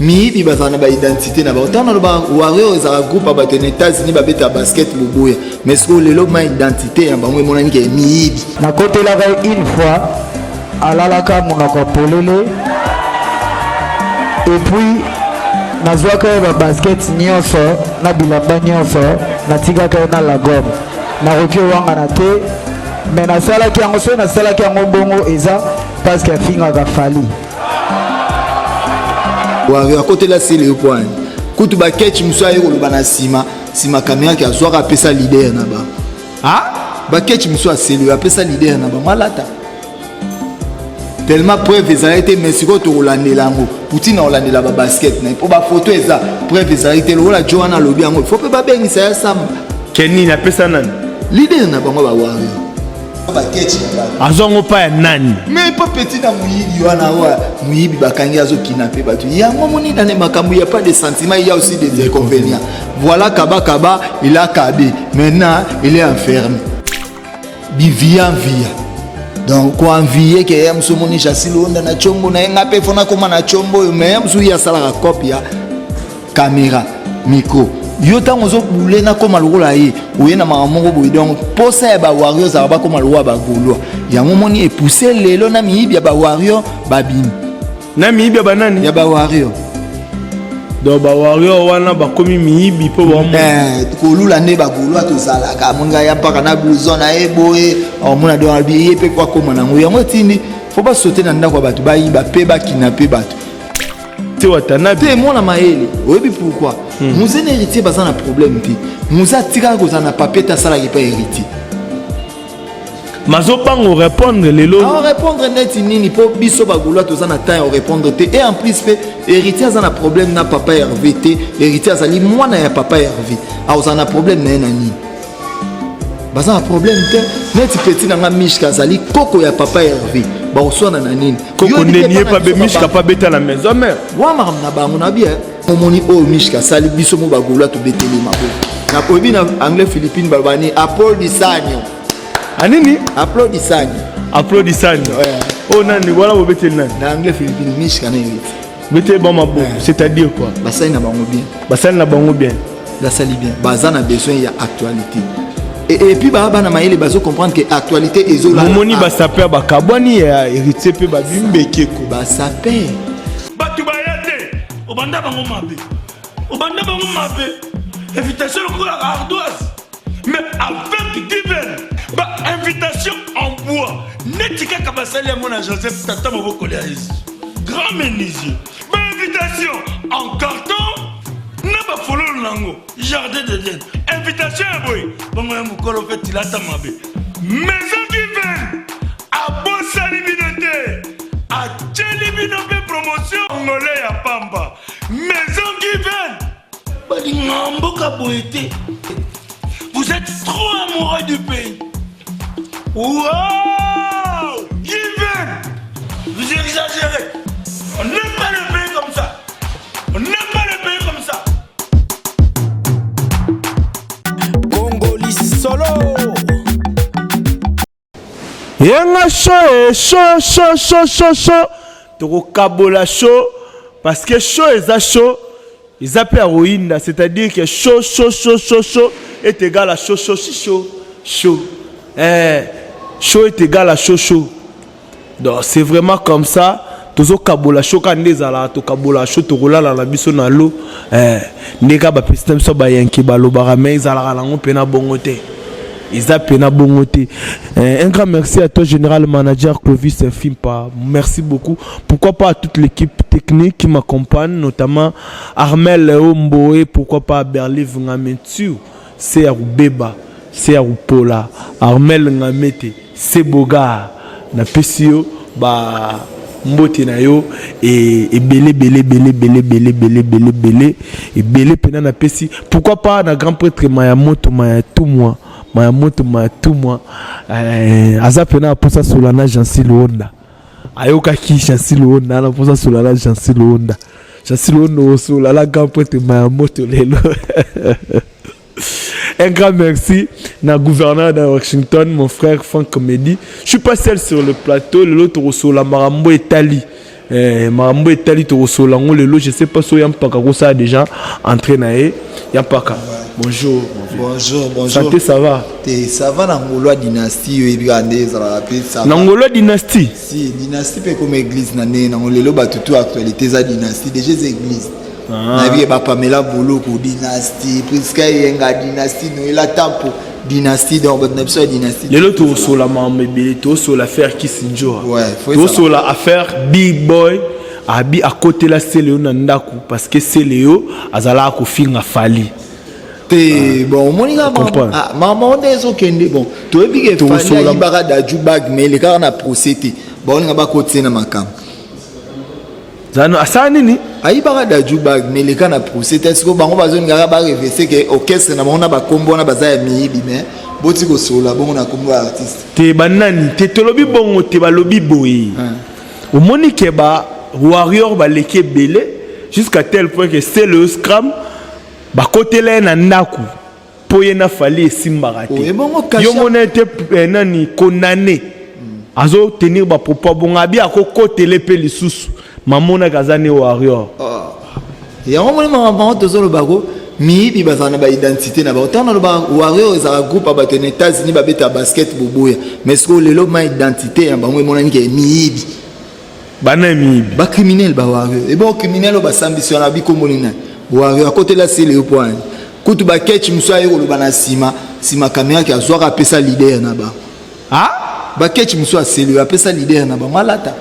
Miyibi bazala na baidentité na bango. Ntango naloba warrior, ezalaka groupe ya bato na États-Unis babeta basket boboya, mais sikoyo lelo ma identité ya bango emonani ke miyibi. Nakotelaka ye une fois, alalaka monoko polele, et puis nazwaka ye babasket nyonso na bilamba nyonso, natikaka ye na lagome. Nakoki owangana te, me nasalaki yango. Soki nasalaki yango bongo, eza parce que afingaka Fally. Warrior akotela sele yo po ani kutu baketch mosusu aye koloba na nsima nsima caméra ke azwaka, apesa leader na bango. Baketch mosusu asele oyo apesa leader na bango alata, tellement preuve ezalaki te. Mais sikoyo tokolandela yango. Poutine akolandela babasket na ye mpo bafoto eza, preuve ezalaki te. Lokola jo wana alobi yango, faut mpe babengisa ya samba. Ke nini apesa nani? Leader na bango, bawarrior, baketch na bango. Azwa yango mpa ya nani? Mais pa petit na moyibi wana, oyo moyibi bakangi azokina mpe bato yango. Moni nane makambo ya pas de sentiment, il y a aussi des inconvénients. Voilà, Kaba Kaba, il a kabé, maintenant il est enfermé. Bivia via, donc koenvie ke ya mosu omoni Jasili onda na tiombo na ye, nga mpe fona koma na tiombo oyo. Mais ya mosu ye asalaka cope ya caméra, micro. Yo ntango ozobule nakóma lokola ye, oye na makambo moko boye. Donc posa ya bawarrior ezalaka bakóma lokola bagaulois. Yango omoni epousse lelo na miyibi ya bawarrior babimi. Na miyibi ya banani? Ya bawarrior. Donc bawarrior wana bakomi miyibi mpo ba Kolula nde bagaulois tozalaka. Amonga ya mpaka na blouson na ye boye, omona. Donc alobi ye mpe po akóma nango. Yango etindi fo basote na ndako ya bato, bayiba mpe bakina mpe bato. Te, Watanabe. Te, mwana mayele, oyebi pourquoi Muze na Héritier baza na problème te? Muze atikaka kozala na papier te, asalaki epa Héritier. Mazobanga répondre lelo. Répondre neti nini? Mpo biso bagaulois toza na temps ya korépondre te. Et en plus mpe Héritier aza na problème na papa Hervé te. Héritier azali mwana ya papa Hervé, akozala na problème na ye na nini? Baza na problème te. Neti petit na nga Mishka azali koko ya papa Hervé, bakoswana na nini? Koko ndeni ye pa Mishka pa beta na maison mère. Wa makambo na bango na bien. Omoni oyo Mishka asali, biso mo bagaulois tobeteli maboko. Na oyebi na anglais Philippine baloba nini? Applaudissanio. Anini? Applaudissanio. Applaudissanio oyo nani wana bobeteli nani? Na anglais Philippine, Mishka na Héritier. Beteli bango maboko, c'est-à-dire quoi? Basali na bango bien. Basali na bango bien. Basali bien, baza na besoin ya actualité et puis baa bana mayele, bazo comprendre que actualité ezolala. Momoni basaper bakabwani ya Héritier mpe babimbekeko. Basaper. Bato baya te, obanda bango mabe, obanda bango mabe. Invitation lokola ardoise, mais avec Given, bainvitation en bois neti kaka basali yango na Joseph, tata mobokoli ya Yesu, grand menuisier. Bainvitation en carton na bafololo nango, jardin d'Eden. Invitation ya boye bongo ya mokolo mpe tilata mabe. Maison Given abosani bino te, atieli bino mpe promotion ngole ya pamba. Maison Given balinga mboka boye te. Vous êtes trop amoureux du pays. Wow, Given, vous exagérez. On n'aime pas le pays comme ça, on n'aime pas le pays comme ça. Congoli solo. Yenga show e show show show show show. Tokokabola show parce que show eza show, eza mpe ya koyinda, c'est-à-dire que show show show show show est égal à show show show show, show est égal à show show. Donc c'est vraiment comme ça. Tozokabola show kaka nde ezalaka. Tokabola show, tokolala na biso na lo nde kaka bapesi na biso bayanki balobaka, mais ezalaka nango mpena bongo te, eza pena bongo te. Un grand merci à toi, général manager Clovis Fimpa, merci beaucoup. Pourquoi pas à toute l'équipe technique qui m'accompagne, notamment Armel Ombo, et pourquoi pas Berliv Ngametu, c'est Beba, c'est Pola, Armel Ngamete, c'est Bogar, napesi yo ba mbote na yo ebele ebele ebele ebele ebele ebele ebele ebele ebele mpena napesi. Pourquoi pas na grand prêtre Maya Moto Maya Tumwa, Maya Moto Maya Tumwa, aza mpena aposa sola na Jansi Luonda. Ayokaki Jansi Luonda ana mposa sola na Jansi Luonda. Jansi Luonda osola na grand prêtre Maya Moto lelo. Un grand merci na gouverneur de Washington, mon frère Franck Comédie. Je suis pas seul sur le plateau, l'autre Sola Marambo Etali. Eh, makambo etali tokosolola yango lelo. Je sais pas soki ya mpaka kosala déjà entrée na ye. Ya mpaka, bonjour. Bonjour, bonjour. Santé, ça va? Te, ça va na Ngolwa Dynastie. Oyebi kaka nde ezalaka mpe ça Na va. Ngolwa Dynastie. Si Dynastie mpe ekoma église na ndenge nango. Lelo bato tu, actualité eza Dynastie, déjà eza église. Nayebi ke bapamela Boloko Dynastie, Priska Eyenga Dynastie, Noela Tampo Dynastie, donc bato na biso ya Dynastie. Lelo tokosola makambo ebele. Tokosola affaire Kisinjora. Ouais, faut ezala. Tokosola affaire Big Boy abi akotela Seleo na ndako parce que Seleo azalaka kofinga Fali. Te, bon, omoni kaka. Comprendre. Mama nde ezokende. Bon, toyebi ke Fali ayibaka Dadju bag, mais elekaka na procès te. Baolinga bakotie na makambo. Zano asala nini? Ayibaka Dadju bag, mais eleka na procès te. Sikoyo bango bazolingaka barevese ke orchestre na bango na bakombo wana baza ya miyibi, mais boti kosolola bongo na kombo ya artiste. Te, banani te tolobi bongo te. Balobi boye, omoni ke ba warrior baleki ebele jusqu'à tel point que Seleo Scram bakotela ye na ndako mpo ye na Fali esimbaka Oh, te. ebongo Kasha- Yo mona ete nani condamné azotenir bapropos bongo, abi akokotele mpe lisusu mamonaka aza ne warrior. Yango moni makambo bango tozolobako, miyibi bazala na baidentité na bango. Ntango nalobaka warrior, ezalaka groupe ya bato na États-Unis babeta basket boboya, mais sikoyo lelo ma identité ya bango emonani ke miyibi. Bana ya miyibi? Bacriminel, bawarrior. Ebongo criminel oyo basambisi wana bikomboni nani? Warrior akotela sele yo mpo wani kutu baketch mosu aye koloba na nsima nsima caméra ke azwaka, apesa leader na bango. Ah. Baketch mosu asele oyo apesa leader na bango alata,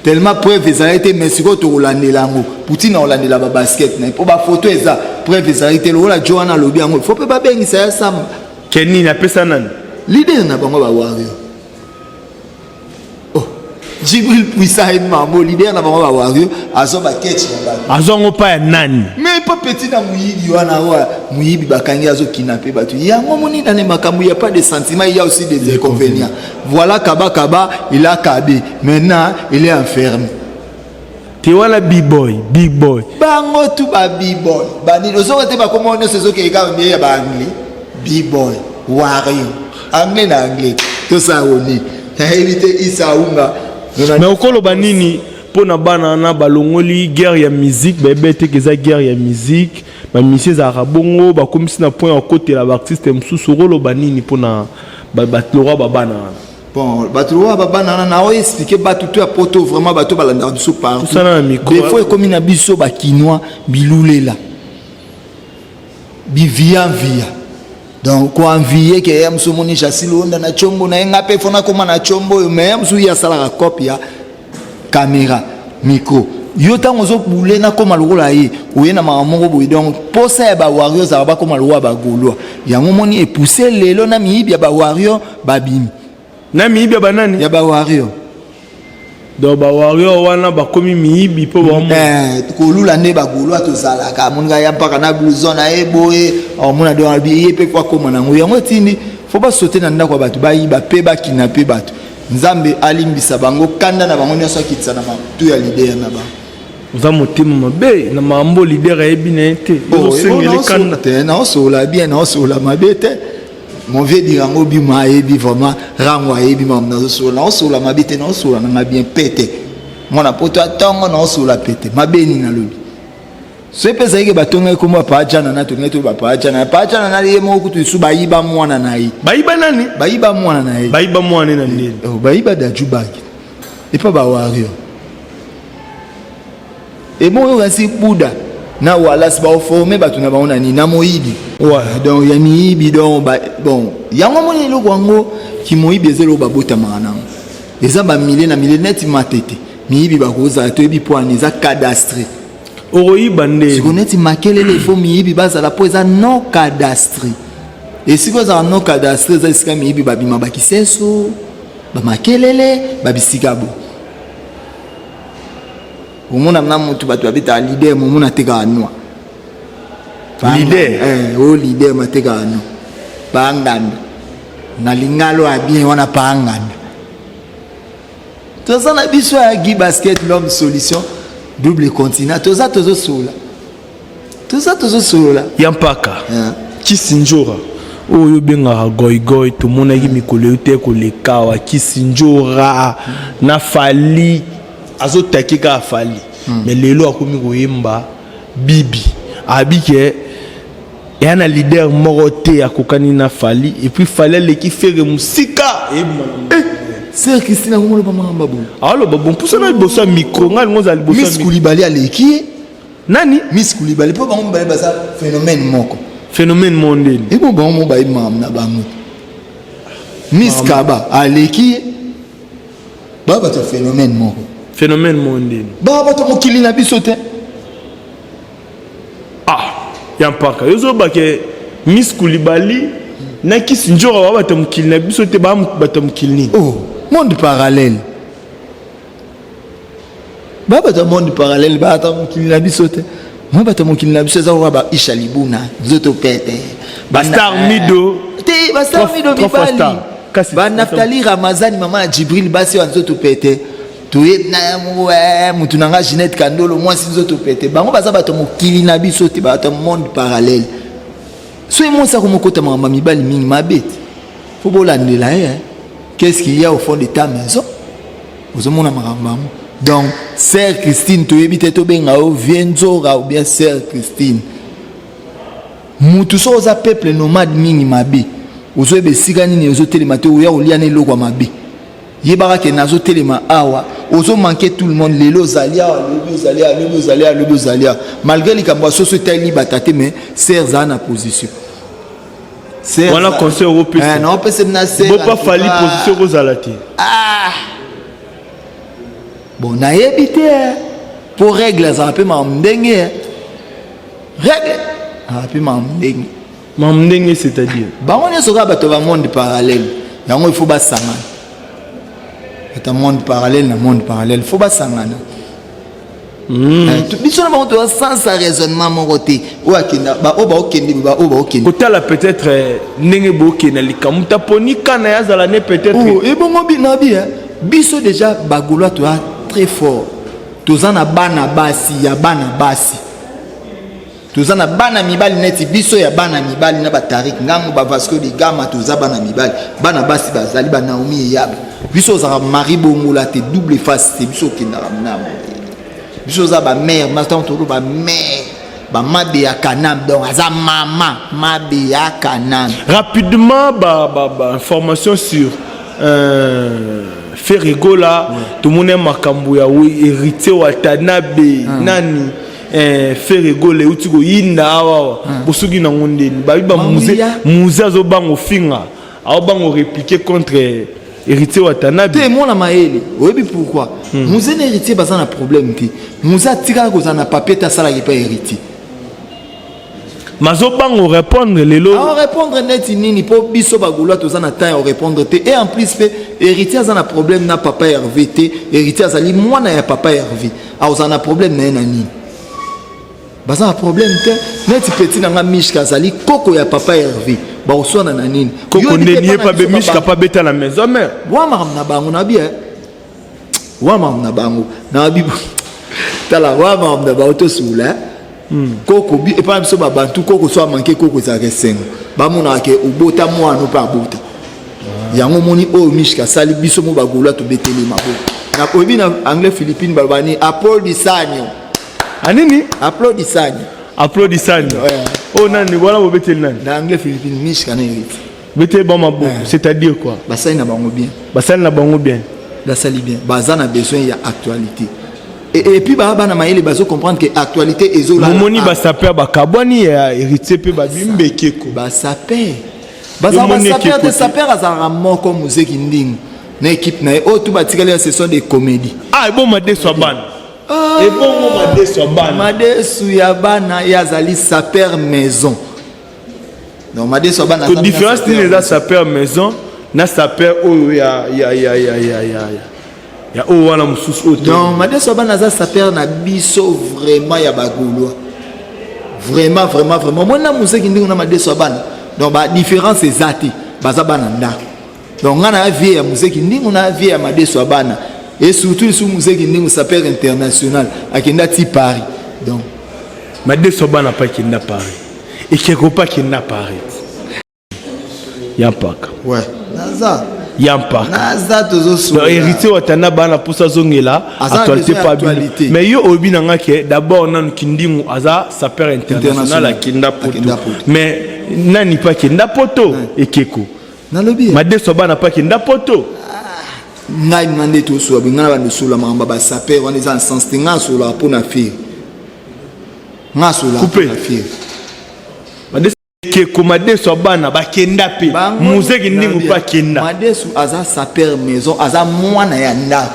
tellement preuve ezalaki te. Mais sikoyo tokolandela yango. Poutine akolandela babasket na ye mpo bafoto eza, preuve ezalaki te. Lokola jo wana alobi yango, faut mpe babengisa ya samba. Ke nini apesa nani? Leader na bango bawarrior. Oh, Jibril Puissant ye mambo leader na bango bawarrior azwa baketch na bato. Azwa yango mpa ya nani? Mais pa petit na moyibi wana oyo moyibi bakangi azokina mpe bato. Yango moni nane makambo, ya pas de sentiment, il y a aussi des inconvénients. Voilà, Kaba Kaba, il a kabé, maintenant il est enfermé. Te, wana B-boy, Big Boy. Bango tu ba B-boy banini ozoka te, bakoma nyonso ezokei kaka mie ya baanglais. B-boy, wario, anglais na anglais, tosala oni nayebi te isa aunga. Mais okoloba nini mpo na bana wana balongoli guerre ya musique? Bayebi ete ke eza guerre ya musique, bamisie ezalaka bongo, bakomisi na point ya kokotela baartiste mosusu. Okoloba nini mpo na bato babana wana? Bon, bato oyo babana wana, na oyo expliquer bato to ya poto, vraiment bato balandaka biso partout. Tosala na micro. Des fois ekomi na biso bakinois bilulela bivia-via, donc koenvie ke ya mosu omoni Jasili onda na tiombo na ye, nga mpe fona koma na tiombo oyo. Mais ya mosu ye asalaka cope ya caméra, micro. Yo ntango ozobule nakóma lokola ye, oye na makambo moko boye. Donc posa ya bawarrior ezalaka bakóma lokola bagaulois. Yango omoni epousse lelo na miyibi ya bawarrior babimi. Na miyibi ya banani? Ya bawarrior. Donc bawarrior wana bakomi miyibi mpo bamo Eh, kolula nde bagaulois tozalaka. Amonika ya mpaka na blouson na ye boye, omona donc alobi ye mpe po akóma nango. Yango etindi faut basote na ndako ya bato, bayiba mpe bakina mpe bato. Nzambe alimbisa bango, kanda na bango nyonso akitisa na matu ya leader na bango. Oza motema mabe na makambo leader ayebi na ye te. Ozosengeli kanda. Te, naosola bien, naosola mabe te. Mon vieux Dirango Bima ayebi vraiment rango, ayebi makambo nazosola. Naosola mabe te, naosola nanga bien pete. Mwana poto atongo, naosola pete. Mabe nini nalobi? So mpe ezalaki batongaki kombo ya Paajana na tolingai to bapaajana Paajana na ye moko kutu lisu bayiba mwana na ye. Bayiba nani? Bayiba mwana na ye. Bayiba mwana na ndeni? Oh, bayiba Dadju bag epa bawario. Ebongo oyo kasi Buda na Wallace baoforme bato na bango na nini? Na moyibi. Donc ya miyibi. Donc bon, yango moni eloko yango kimoyibi eza eloko babotamaka nango, eza bamilie na milie neti matete. Miyibi bakozala, toyebi mpo wana eza cadastre. Okoyiba nde. Siko neti makelele ifo miyibi bazala mpo eza non cadastre. Esika ozala non cadastre eza esika miyibi babima, bakiseso, bamakelele, babisika bo omona na motu bato babetaka leader, momona atekaka noa. Leader? Eh, oyo leader matekaka no paanganda na lingalo ya bien wana paanganda. Toza na biso ya Guy Basket, l'homme solution, double continent. Toza tozosolola, toza tozosolola. Ya mpaka. Yeah. Kisinjora oyo obengaka goigoi, tomonaki mikolo yo te koleka awa. Kisinjora na Fali. Azotake kaka Fally. Mais lelo akomi koyemba bibi abi ke eya na leader moko te akokani na Fally, et puis Fally aleki Ferre mosika eyebima na Eh, sœur Christine akomoloba makambo boye. Aloba bon, mpusa na liboso ya micro, ngai alingo ozala liboso ya Miss micro. Koulibaly aleki ye. Nani? Miss Koulibaly, mpo bango mibale baza phénomène moko. Phénomène mondeni. Ebo bango mo bayebi makambo na bango. Miss Kaba aleki ye, baa bato ya phénomène moko. Phénomène mondeni. Baa bato ya mokili na biso te. Ah, ya mpaka yo ozoba ke Miss Koulibaly na Kisi Njora baa bato ya mokili na biso te, baa bato ya mokili nini? Oh, monde parallèle, baa bato ya monde parallèle, baa bato ya mokili na biso te. Mo bato ya mokili na biso eza koka ba Isha Libuna, nzoto pete. Bastar Mido. Te, bastar Mido Trois fois mibali. star. Kasi- Banaftali Ramazani, mama ya Jibril, basi oyo ya nzoto pete. Toye na mutu na nga Ginette Kandolo, mwasi nzoto pete. Bango baza bato ya mokili na biso te, bato ya monde parallèle. Soki mwasi akomokota makambo ya mibali mingi, mabe te. Fo bolandela ye, hein. Qu'est-ce qu'il y a au fond de ta maison? Ozomona makambo yango. Donc sœur Christine, toyebi te tobenga yo vie Nzora ou bien sœur Christine. Mutu soki oza peuple nomade mingi, mabe, ozoyeba esika nini ozotelema te, oya kolia na eloko ya mabe. Yebaka ke nazotelema awa, ozomanke tout le monde. Lelo ozali awa, lobi ozali awa, lobi ozali awa, lobi ozali awa, malgré likambo ya soso etali libata te. Mais sœur, zala na position. Sœur, Wana conseil okopesa. Eh, naopesa na sœur, bopa en tout Fally cas. Position kozala te. Bon, nayebi te, eh. Po règle azala mpe makambo ndenge, eh. Règle azala mpe makambo ndenge. Makambo ndenge, c'est-à-dire? Bango nyonso kaka bato ya bamonde parallèle. Yango il faut basangana. Bato ya monde parallèle na monde parallèle, faut basangana. Eh, biso na bango toza sans sa raisonnement moko te. Oyo akenda, oyo baokende, oyo baokende. Kotala peut-être ndenge bokende likambo taponi kana ye azala ne peut-être. Oh, ebongo na bi, eh, biso déjà bagaulois toza très fort. Toza na bana basi ya bana basi, toza na bana mibali neti biso ya bana mibali na batarik ngango, bavasco de Gama. Toza bana mibali, bana basi bazali banaomi eyaba. Biso ozalaka mari bongola te, double face te. Biso okendaka na biso, oza bamare matango tolo bamare bamabe ya Kanam. Donc aza mama mabe ya Kanam. Rapidement, ba information sur Ferre Gola. Tomoni makambo ya Héritier Watanabe nani, Ferre Gola euti koyinda awa. Bosoki nango ndeni babi bamuze. Mawuya. Muze azobanga ofinga, aobanga orépliquer contre Héritier Watanabe. Te, mwana mayele, oyebi pourquoi Muze na Héritier baza na problème te? Muze atikaka kozala na papier te, asalaki epai Héritier. Mazobanga orépondre lelo. Aorépondre neti nini? Mpo biso bagaulois toza na temps ya orépondre te. Et en plus mpe Héritier aza na problème na papa Hervé te. Héritier azali mwana ya papa Hervé, akozala na problème na ye na nini? Baza na problème te. Neti petit na nga Mishka azali koko ya papa Hervé, bakoswana na nini? Koko Yo ndeni ye epa na pa be biso Mishka pa beta na maison mère. Wa makambo na bango na bi, eh. Wa makambo na bango na bi, tala, wa makambo na bango tosula, eh. Koko epai na biso babantu, koko so amanke koko, ezalaka esengo. Bamonaka ke obota mwana mpe abota yango. Omoni oyo Mishka asali, biso mo bagaulois tobeteli maboko. Na oyebi na anglais Philippine baloba nini? Applaudissanio. Anini? Applaudissanio. Applaudissani. Ouais. Oyo nani wana bobeteli nani? Na anglais Philippine, Mishka na Héritier. Beteli bango maboko, c'est-à-dire quoi? Basali na bango bien. Basali na bango bien. Basali bien, baza na besoin ya actualité et puis baa bana mayele, bazo comprendre que actualité ezolala. Momoni basaper bakabwani ya Héritier mpe babimbekeko. Basaper bazala Yo moni basaper ekeko te. te. Saper azalaka moko, Muzeki Ndingu na équipe na ye. Oyo tu batikali ya, ce sont des comédies. Ah, ebongo madeso ya bana? Ebongo madeso ya bana? Madesu ya bana, ye azali saper maison. Donc madesu ya bana ko aza na différence saper nini eza maison. Saper maison na saper oyo ya oyo wana mosusu oyo Donc madesu ya bana aza saper na biso vraiment ya bagaulois, vraiment, vraiment, vraiment. Mona Muzeki Ndingo na madesu ya bana, donc badifférence eza te, baza bana ndako. Donc nga na vie ya Muzeki Ndingo na vie ya madesu ya bana, et surtout lisu Muzeki Ndingo, saper international, akenda ti Paris. Donc madeso ya bana mpe akenda Paris, ekeko mpe akenda Paris ya mpaka. Ouais, naza. Ya mpaka. Naza tozosolola. Héritier Watanabe na mposa azongela actualité pa bino. Mais yo oyebi na nga ke d'abord nanu Kindingu aza sapeur international, akenda poto, mais nani mpe akenda poto, ekeko nalobi madeso bana mpe akenda poto. Ngai nga nde tosola boye, ngai na bando osola makambo ya basapeur wana eza na sens te. Ngai asololaka mpo na Ferre, ngai asololaka mpo na Ferre. Ekeko, madeso ya bana bakenda mpe muzeki ndingu mpe akenda. Madesu aza sapeur maison, aza mwana ya ndako.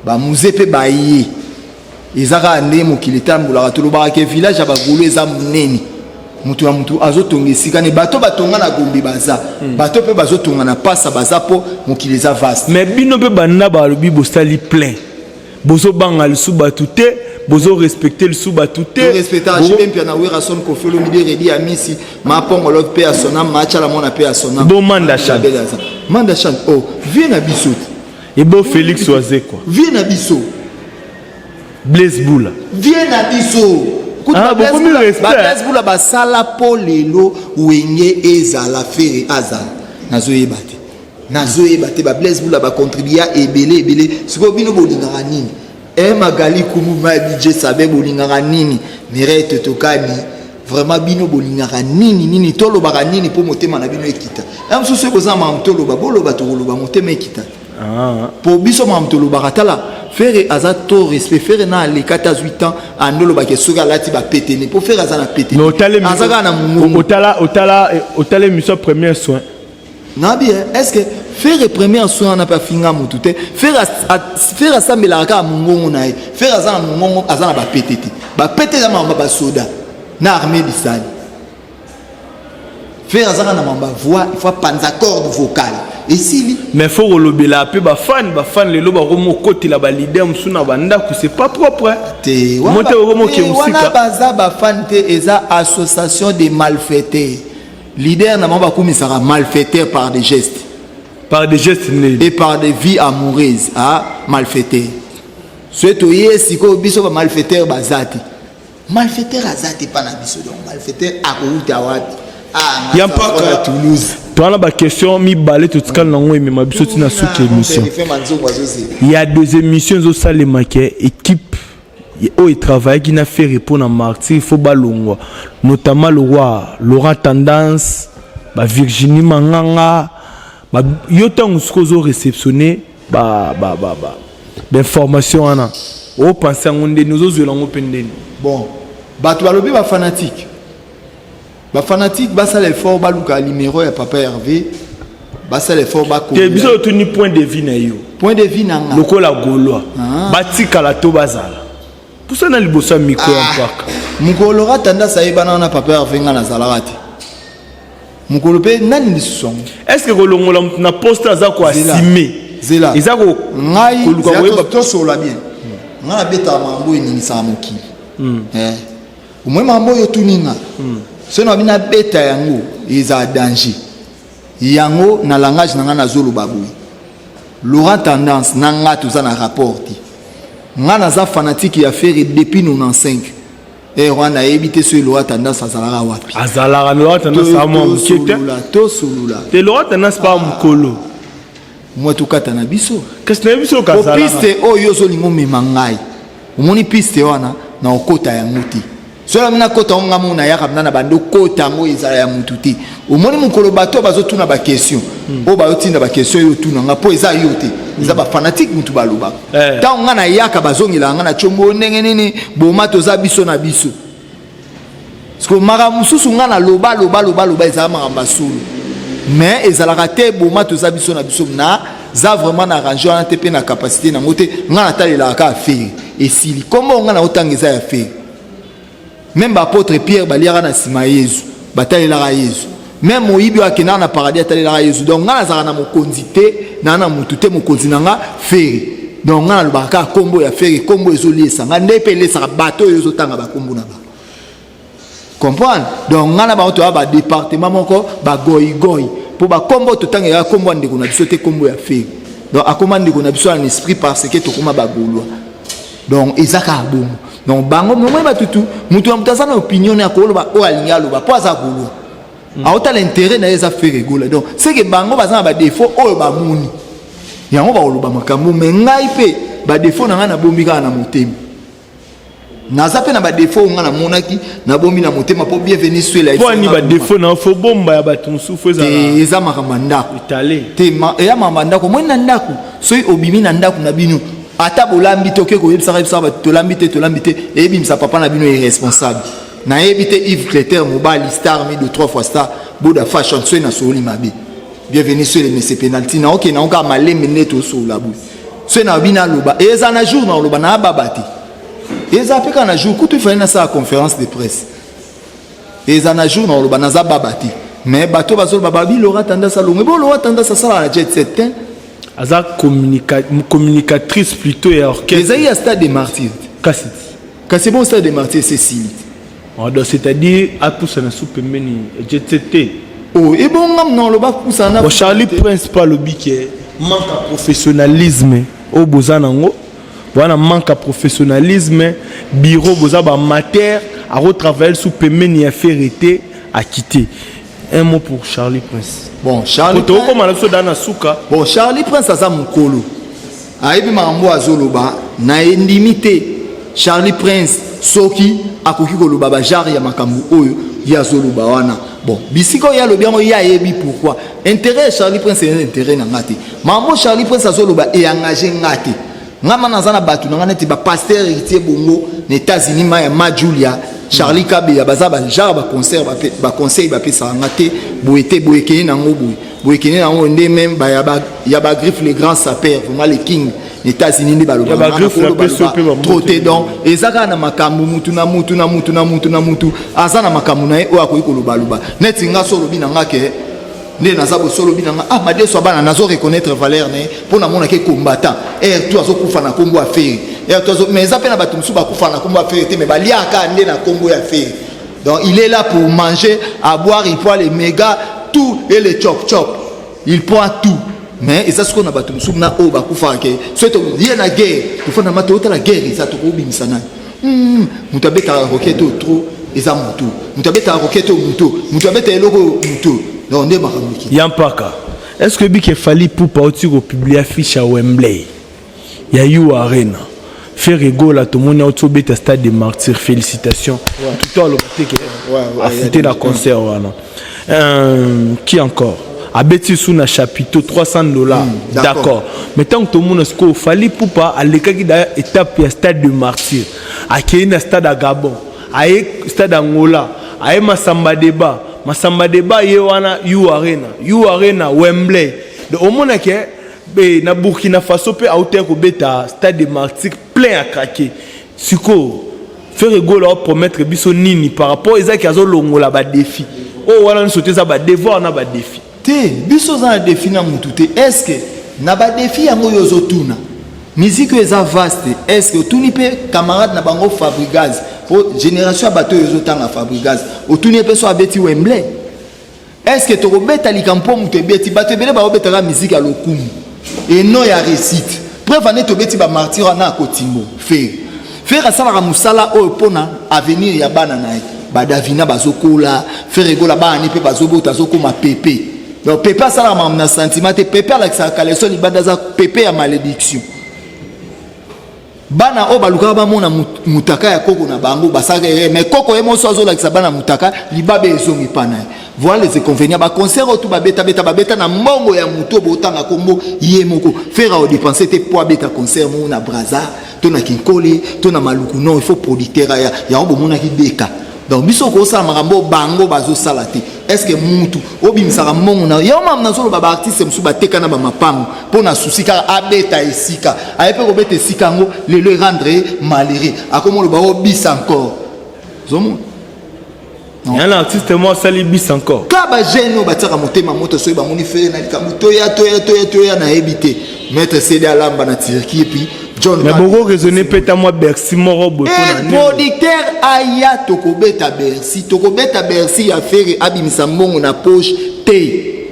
Bamuze mpe baye, eza kaka nde mokili etambolaka. Tolobaka ke village ya bagolo eza monene, moto na motu azotonga esika ne. Bato batonga na Gombe baza, bato mpe bazotonga na Pasa baza, mpo mokili eza vaste. Mais bino mpe banda balobi bosali plein, bozobanga lisusu bato te, bozorespecte lisusu bato te. Respectaka JB Mpiana, Werrason, Koffi Olomide, Redi Amisi, Mapongolo mpe ya Sonam, Machala mwana mpe ya Sonam. Bo Manda Chante. Manda Chante, oh, vie na biso te. Ebo Félix Wazekwa. Vie na biso. Blaise Bula. Vie na biso. Ah, bokomi respect. Blaise Bula basala mpo lelo Wenge ezala, Ferre azala, nazoyeba te, nazoyeba te. Ba Blaise Bula bacontribua ebele ebele. Sikoyo bino bolingaka nini? E Magali Kumu, ma DJ Sabe, bolingaka nini? Mireille Totokani, vraiment bino bolingaka nini? Nini tolobaka nini mpo motema na bino ekita? Ya mosusu soki boza makambo toloba, boloba, tokoloba, motema ekita. Po biso makambo tolobaka, tala, Ferre aza to respect. Ferre na aleka te, azwi temps andolobaka soki alati bapetene, mpo Ferre aza na petene, aza kaka na mongongo. Otala émission Premier Soin? Nabi, est ce que Ferre Premier Soin wana mpe afinga motu te? Ferre asambelaka kaka mongongo na ye. Ferre aza na mongongo, aza na bapete te. Bapete eza makambo basoda na armée bisali. Ferre azaka na mamba voix, il faut apanza corde vocale, esili. Mais faut kolobela mpe bafan. Bafan lelo bakomi okotela baleader mosusu na bandako, c'est pas propre. Te. Mote okomoke wana mosika. Baza bafan te, eza association des malfaiteurs. Leader na bango bakumisaka malfaiteur par des gestes. Par des gestes nini? Et par des vies amoureuses. Ah, malfaiteur, soki toye sikoyo, biso bamalfaiteur baza te, malfaiteur aza te mpa na biso. Donc malfaiteur akouta wapi? Ah, Ya mpaka Toulouse. Towana baquestion mibale totikali nango, emema biso ntina suki émission. Manzongo azozela. Il y a deux émissions ezosalemaka, équipe oyo etravaillaki na Ferre mpo na Martyr fo balongwa, notamment le roi Laurent Tendance, bavirginie Manganga ba, yo ntango soki ozoréceptionne bainformation wana, opense yango ndeni, ozozwela yango mpe ndeni? Bon, bato balobi bafanatique, bafanatique basala effort, baluka numéro ya papa Hervé, basala effort. Te, biso otuni point de vue na yo. Point de vue na nga? Lokola Gaulois, batikala to bazala, pusa na liboso ya micro ya mpaka. Mokolo Laurent Tendance ayebana wana, papa Hervé, nga nazalaka te. Mokolo mpe nani lisusu yango? Est ce que kolongola motu na poste aza koasime Zela. Eza ngai koluka zela. Koyeba. Tosolola bien. Ngai nabetaka makambo oyo eningisaka mokili. Omoi makambo oyo otuni nga, soki nabi nabeta yango, ezala danger. Yango na langage na ngai nazoloba boye: Laurent Tendance na nga toza na rapport te. Nga naza fanatique ya Ferre depuis 95. E wana nayebi te soki Laurent Tendance azalaka wapi. Azalaka Laurent Tendance amwa moke te. Tosolola, tosolola. Te, Laurent Tendance pa mokolo. Mwa tokata na biso. Kasi nayebi soki po azalaka. Piste oyo ozolinga omema ngai, omoni piste wana, na okota yango te. Soki nami nakota yango, nga moko nayaka mna na bando okota yango, ezala ya mutu te. Omoni mokolo bato oyo bazotuna baquestion, oyo bazotinda baquestion oyo otuna nga, mpo eza yo te, eza bafanatique mutu balobaka. Ntango nga nayaka, bazongelaka nga na tiombo ndenge nini boma toza biso na biso. Parce makambo mosusu nga naloba loba loba loba, ezala makambo ya solo, mais ezalaka te boma toza biso na biso. Na za vraiment na arrange wana te, mpe na capacité nango te. Nga natalelaka kaka Ferre, esili. Kombo nga na otanga eza ya Ferre. Même baapôtre Pierre baliaka na nsima ya Yezu, batalelaka Yezu. Même moyibi oyo akendaka na paradis atalelaka Yezu. Donc nga nazalaka na mokonzi te, naa na motu te, mokonzi na nga Ferre. Donc nga nalobaka kaka kombo ya Ferre. Kombo ezoliesa nga nde mpe elesaka bato oyo ezotanga bakombo na bango, comprendre? Donc nga na bango toya badépartement moko, bagoigoi, mpo bakombo totangelaka kombo ya ndeko na biso te, kombo ya Ferre. Donc akoma ndeko na biso en esprit parce que tokoma bagaulois. Donc eza kaka bongo. Donc bango momoi batutu, moto na moto aza na opinion ya koloba oyo alingi aloba, mpo aza gaulois. Aotala intérêt na ye eza Ferre Gola. Donc c'est que bango baza na badéfaut oyo bamoni yango, bakoloba makambo. Mais ngai mpe badéfaut na ngai nabombi kaka na motema. Naza mpe na badéfaut oyo ngai namonaki, nabombi na motema mpo Bienvenu Swela. Mpo ani badéfaut na fo bomba ya bato mosusu fo ezala? Eza makambo ya ndako. Etale. Te, eya makambo ya ndako. Omoni na ndako, soki obimi na ndako na bino, ata bolambi te, oke koyebisaka yebisaka bato tolambi te, tolambi te, eyebimisa papa na bino irresponsable. Nayebi te, Yves Cleter mobali star mi de trois fois star boda fashion. Soki nasoli mabe, Bienvenu Swele, mese penalty na okende nango kaka malembe nde tosolola boye. Soki nayobi naloba, eza na jour na oloba na baba te, eza mpe kaka na jour. Kutu ifale nasala conférence de presse, eza na jour na oloba naza baba te. Mais bato bazoloba babi Laura Tendance alongo ebo. Laura Tendance asalaka na Jet Set te. Aza communicatrice plutôt ya orchestre. Ezali ya Stade de Martyr. Kasi. Kasi bon, Stade de Martyr esesili. Ah, donc c'est-à-dire apusana su pembeni Jet Set te? Oh, ebongam na oloba pusana. Bon, Charlie Prince pa alobi ke manque ya professionnalisme oyo boza nango wana, manque ya professionnalisme, bureau boza baamateur, akotravaille su pembeni ya Ferre te, akite. Un mot pour Charlie Prince? Bon, Charlie Tokokoma na biso da na suka. Bon, Charlie Prince aza mokolo, ayebi makambo azoloba. Na endimi te Charlie Prince soki akoki koloba bagenre ya makambo oyo ye azoloba wana. Bon, bisika oyo alobi yango, ye ayebi pourquoi. Intérêt ya Charlie Prince eza intérêt na nga te. Makambo Charlie Prince azoloba eengage nga te. Nga ma naza na bato na nga neti bapasteur Héritier Bongo na États-Unis, ma ya ma Julia, Charlie Kabeya, baza bagenre baconcert, baconseil bapesaka nga te boye te, boye ekende nango boye, boye ekende nango nde. Même ya bagriffe, le grand saper, vraiment le king na États-Unis, nde balobaka trop te. Donc eza kaka na makambo mutu na mutu na mutu na mutu na mutu aza na makambo na ye oyo akoki kolobaloba. Neti nga so olobi na nga ke nde naza boso, olobi na nga ah, madeso ya bana, nazo reconnaître valeur na ye mpo namonaki combattant air to azokufa na nkombo ya Ferre air to. Mais eza mpe na bato mosusu bakufa na nkombo ya Ferre te, mais baliaka nde na nkombo ya Ferre. Donc il est là pour manger, à boire, il prend les méga tout et les chop chop, il prend tout. Mais eza sikoyo na bato mosusu na oyo bakufaka ke soki ye na guerre, tofanda ma toyotala guerre eza, tokobimisa nani? Moto abetaka roquette oyo trop eza motu, moto abetaka roquette oyo motu, moto abeta eloko oyo motu. Donc nde makambo eki. Ya mpaka, est ce que oyebi ke Fally Ipupa auti kopublie affiche ya Wembley, ya U Arena? Ferre Gola tomoni auti obeta Stade de Martyr, félicitation. Tuto aloba te ke afute na concert wana. Qui encore abeti su na chapiteau 300 $? D'accord, mais ntango tomona sikoyo Fally Ipupa alekaki da étape ya Stade de Martyr, akei na stade ya Gabon, aye stade Angola, aye Masamba Débat, Masamba Débat ye wana U Arena, U Arena Wembley. Donc omonake na Burkina Faso mpe autaki kobeta Stade de Martyr plein à craquer. Sikoyo Ferre Gola apromettre biso nini par rapport ezaki azolongola badéfi oyo wana nyonso te? Eza badevoir na badéfi. Te, biso oza na défi na mutu te. Est-ce na badéfi yango oyo ozotuna, musique oyo eza vaste. Est-ce otuni mpe camarade na bango Fabregas? Po génération ya bato oyo ezotanga Fabregas, otuni mpe so abeti Wembley? Est ce que tokobeta likambo mpo moto ebeti? Bato ebele baobetaka musique ya lokumu eno ya réussite. Preuve ane tobeti bamartyr wana ya kotimbo. Ferre, Ferre asalaka mosala oyo mpona avenir ya bana na ye. Badavina bazokola, Ferre Gola bana ne mpe bazobota, azokóma pepe. Donc pepe asalaka makambo na sentiment te. Pepe alakisaka kaleso libanda, aza pepe ya malédiction. Bana oyo balukaka bamona mutaka ya koko na bango, basalaka erreur. Mais koko ye moso azolakisa bana mutaka, libabe ezongi mpa na ye. Voilà les inconvénients. Baconcert oyo tu babetabeta, babeta na mbongo ya motu oyo botanga kombo ye moko. Ferre aodepense te po abeta concert moko na Braza to na Kinkole to na Maluku. Non, il faut producteur aya. Yango bomonaki beka. Donc biso okosala makambo bango bazosala te. Est ce que mutu obimisaka mbongo na yo? Mama, nazoloba baartiste mosusu bateka na bamapango mpo na susi kaka abeta esika aye mpe kobeta esika yango. Lelo erendre ye malheureux, akomi oloba obisa encore, ozomona. Ya na artiste mo asali bis encore. Ka bajeune oyo batiaka motema moto, soki bamoni Ferre na likambo, toya, toya, toya, toya. Nayebi te, maître Cd alamba na Turquie et puis John. Mais boko raisonner mpe ta mwa Bercy moko boye. Producteur aya, tokobeta Bercy, tokobeta Bercy ya Ferre abimisa mbongo na poche te.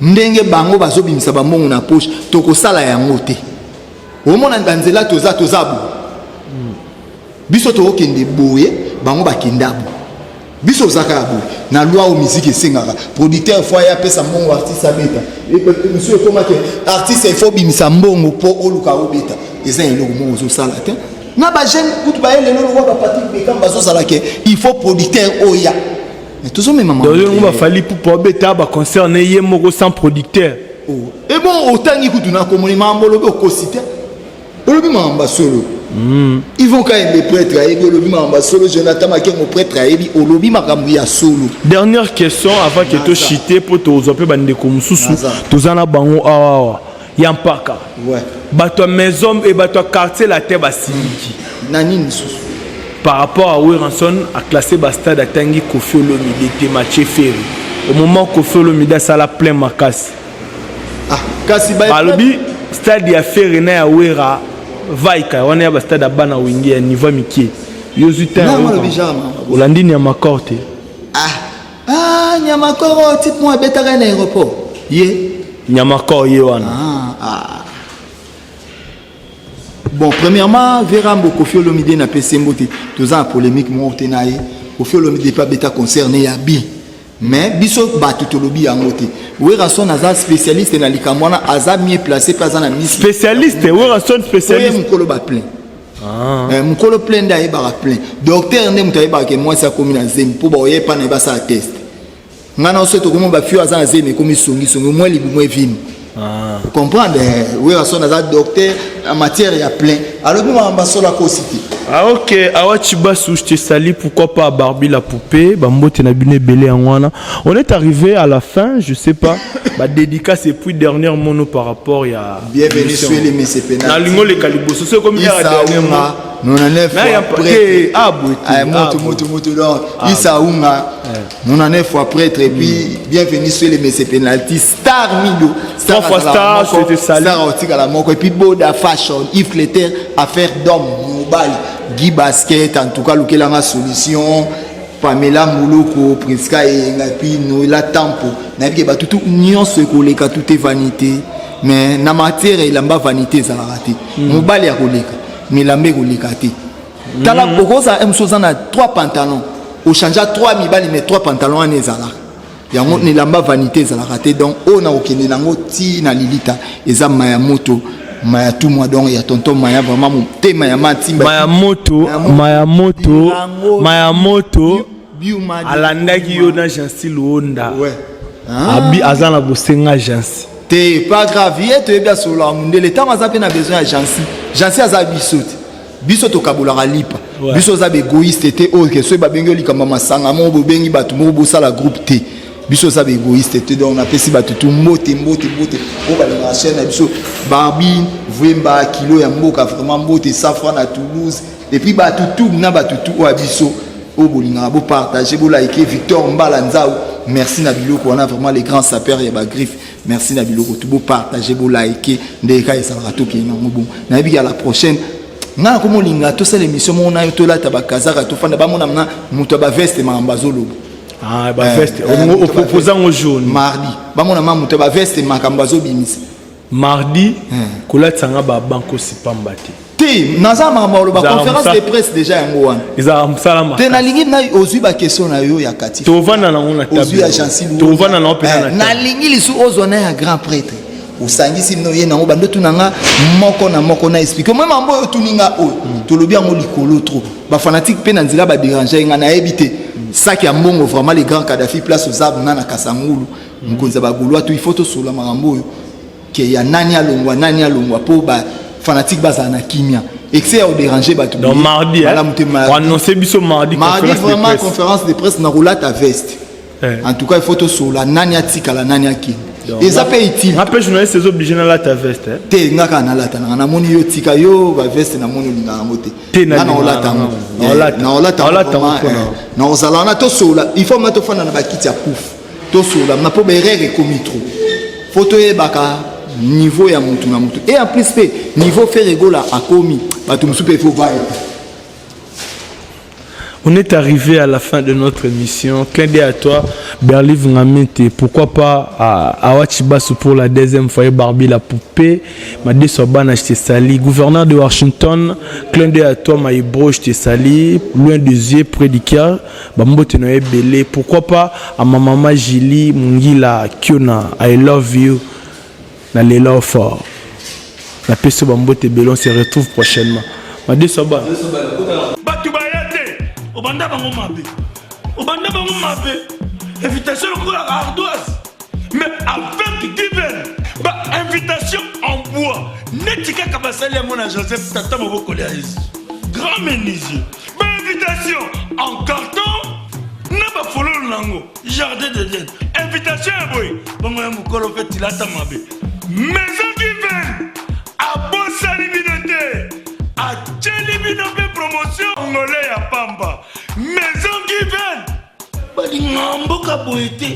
Ndenge bango bazobimisa bambongo na poche, tokosala yango te. Omona banzela toza boye, biso tokokende boye, bango bakenda boye. Biso oza kaka boye na loi oyo musique esengaka producteur faut aya apesa mbongo artiste abeta. Mosusu ekoma ke artiste il faut obimisa mbongo mpo oluka obeta. Eza eloko moko ozosala te. Na ba jeune kutu baye lelo lokola ba Patrick Beckham bazozala ke il faut producteur oya. Mais tozomema makambo. Donc yo ba Fally Ipupa obeta ba concert ne ye moko sans producteur. Oh. Et bon otangi kutu na komoni mambo olobi okosi te. Olobi makambo ya solo. Yvon Kayembe prêtre ayebi olobi makambo ya solo, Jonathan Makengo prêtre ayebi olobi makambo ya solo. Dernière question avant que to chiter po tozwa pe bandeko mosusu toza na bango awa awa ya mpaka. Ouais. Bato ya maison et bato ya quartier latin basiliki. Na nini lisusu? Par rapport à Werrason a classé ba stade atangi Koffi Olomide te Mathieu Ferre. Au moment Koffi Olomide asala plein makasi. Ah, kasi ba balobi stade ya Ferre na ya Werra Vaika wana ya ba stade ya bana wenge ya niveau mikie. Yo zwi temps. Olandi Nyamakor te. Ah, ah Nyamakor oh, type moi abetaka na aéroport. Ye. Nyamakor ye wana. Ah, ah. Bon, premièrement, Vera Mbo Koffi Olomide na pesi mbote. Toza na polémique moko te na ye. Koffi Olomide pa beta concert ne ya bien. Mais biso batu tolobi yango te. Werrason aza spécialiste na likambo wana, aza mieux placé pe aza na misu. Spécialiste, Werrason spécialiste. Oye mukolo ba plein. Ah. Eh, mukolo plein nde ayebaka plein. Docteur nde moto ayebaka ke mwasi akomi na zemi po ba oye pa na ye basala test. Nga na oso tokomi ba fio aza na zemi ekomi songi songi mwa libumu evimi. Ah. Comprendre eh, Werrason aza docteur en matière ya plein. Alobi makambo solo akosi te. Ah ok, Awa Chibasu, je te salue, pourquoi pas Barbie la poupée, Bambote na bino ebele yango wana. On est arrivé à la fin, je sais pas, ba dédicace et puis dernière mot par rapport ya Bienvenue sur les messieurs Penalty. Na lingo le kaliboso, c'est comme ya dernier mot. 99 fois prêtre. Ah, boye. Ah, moto moto moto donc ah, Issa Unga 99 fois prêtre et puis bienvenue sur les messieurs Penalty Star Mido. Star fois star, je te salue. Star otikala moko et puis Boda Fashion, Yves Cléter, affaire d'homme mobile, Guy Basket en tout cas lukelanga solution. Pamela Muloko, Priska Eyenga et puis Noëlla Tampo. Nayebi ke bato tout nyonso ekoleka tout est vanité. Mais na matière elamba vanité ezalaka te. Mobali akoleka, mais elamba ekoleka te. Tala okozala mosusu oza na 3 pantalons, ochange 3 mibali mais 3 pantalons wana ezalaka. Yango na elamba vanité ezalaka te. Donc oyo nakokende nango ti na lilita eza maya moto. Maya tout moi donc ya tonton Maya vraiment motema ya matimba. Maya moto, Maya moto, Maya moto. Alandaki yo na Jansi Luonda. Ouais. Abi aza na bosenga Jansi. Te pas grave, ye toyebi asololaka mundele ntango aza mpe na besoin ya Jansi. Jansi aza biso te. Biso tokabolaka lipa. Ouais. Biso oza ba égoïste te oyo ke soki babengi yo likambo ya masanga moko bobengi bato moko bosala groupe te. Biso oza ba égoïste te donc napesi bato tu mbote mbote mbote oyo balingaka chaîne na biso Barbie Vwemba kilo ya mboka vraiment mbote Safra na Toulouse et puis bato tu na bato tu oyo ya biso oyo bolingaka bo partager bo liker Victor Mbala Nzau merci na biloko wana vraiment les grands sapeurs ya ba griffe merci na biloko tu bo partager bo liker nde kaka ezalaka tokende nango bongo nayebi ke à la prochaine nga nakomi olinga tosala émission moko na yo tolata bakazaka tofanda bamona na moto ya baveste makambo azoloba. Ah, ba veste. Oposa ngo jaune. Mardi. Bamona ma moto ya baveste makambo azobimisa. Mardi, kolatisa nga ba bankosi pamba te. Te, naza makambo aloba conférence de presse déjà yango wana. Ezalaka mosala makasi. Te nalingi na ozwi ba question na yo ya kati. Tovanda nango na table. Ozwi ya Jansi. Tovanda nango mpenza na table. Nalingi lisu ozwa na ya grand prêtre. Osangisi bino ye nango bando tuna nga moko na moko na explique. Moi mambo oyo tuni nga oyo. Tolobi yango likolo trop. Ba fanatique pe na nzela ba déranger nga nayebi te. Sac ya mbongo vraiment les grands Kadhafi place aux arbres na Kasangulu. Mokonzi ya ba Gaulois tout il faut tosola makambo oyo. Ke ya nani alongwa nani alongwa po ba fanatique bazala na kimia. Excès ya déranger bato. Donc mardi, hein, malamu te mardi. On annonçait biso mardi, mardi conférence de vraiment presse. conférence de presse na rolata veste. Eh. En tout cas, il faut tosola nani atikala nani akende. Eza pe utile. Nga pe journaliste est obligé na lata veste. Hein. Te nga kaka nalata nanga namoni yo tika yo ba veste namoni olingaka yango te. Te Nga na olata yango. Na olata. Na olata Na olata vraiment, yango eh. Na ozala wana tosola, il faut ma tofanda na bakiti ya pouf. Tosola na po ba erreur ekomi trop. Faut toyebaka niveau ya mutu na mutu. Et en plus pe niveau Ferre Gola akomi bato mosusu pe faut va. On est arrivé à la fin de notre émission. Clin d'œil à toi, Berliv Ngamete. Pourquoi pas à Awachibasu pour la deuxième fois, Barbie la poupée. Madeso Bana, je te salue. Gouverneur de Washington, clin d'œil à toi, Maïbro, je te salue. Loin des yeux, près du cœur. Bambote Noé Belé. Pourquoi pas à ma maman Julie Mungila Kiona. I love you. Na lela fort. Na peso bambote ebele, on se retrouve prochainement. Madeso Bana. Bato baya te, obanda bango mabe, obanda bango mabe. Invitation lokola ardoise, mais avec Given, ba invitation en bois neti kaka basali yango na Joseph, tata mobokoli ya Yesu, grand menuisier. Ba invitation en carton na bafololo nango, jardin d'Eden. Invitation ya boye bongo ya mokolo mpe tilata mabe. Maison Given abosani bino te, atieli bino mpe promotion ngole ya pamba. Maison Given balinga mboka boye te.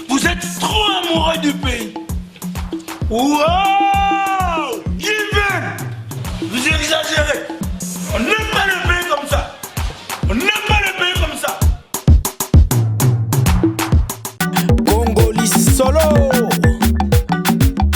Vous êtes trop amoureux du pays. Wow, Given, vous exagérez, on n'est pas le